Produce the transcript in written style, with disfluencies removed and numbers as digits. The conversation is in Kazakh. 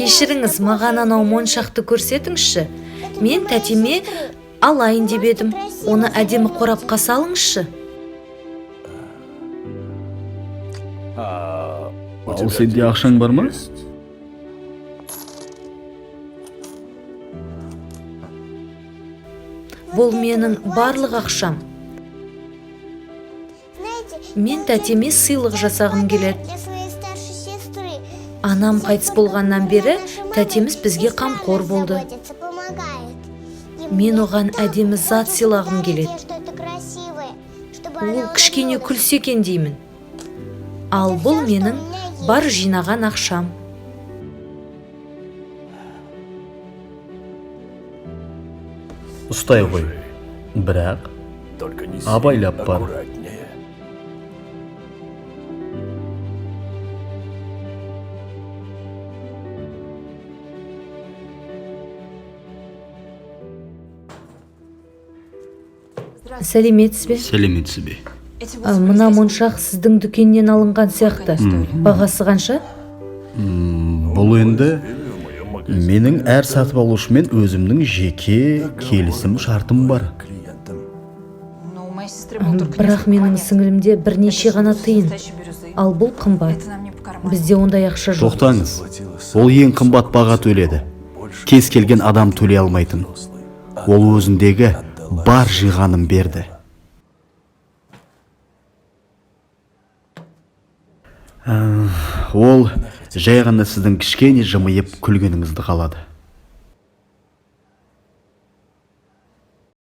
Кешіріңіз, маған анау моншақты көрсетіңізші. Мен тәтеме алайын деп едім. Оны әдемі қорапқа салыңызшы. Ал сенде ақшаң бар ма? Бұл менің барлық ақшам. Мен тәтеме сыйлық жасағым келеді. Анам қайтыс болғаннан бері тәтеміз бізге қамқор болды. Мен оған әдемі зат сыйлағым келеді. Ол кішкене күлсе екен деймін. Ал бұл менің бар жинаған ақшам. Ұстай ғой. Бірақ абайлап бар. Сәлеметсіз бе? Сәлеметсіз бе? Мына моншақ сіздің дүкеннен алынған сияқты. Бағасы қанша? Бұл енді менің әр сатып алушымен өзімнің жеке келісім шартым бар. Бірақ менің сіңілімде бірнеше ғана тиын. Ал бұл қымбат. Бізде ондай ақша жоқ. Тоқтаңыз. Ол ең қымбат баға төледі. Кез келген адам төлей алмайтын. Ол өзіндегі бар жиғанын берді. Ол жай ғана сіздің кішкене жымиып күлгеніңізді қалады.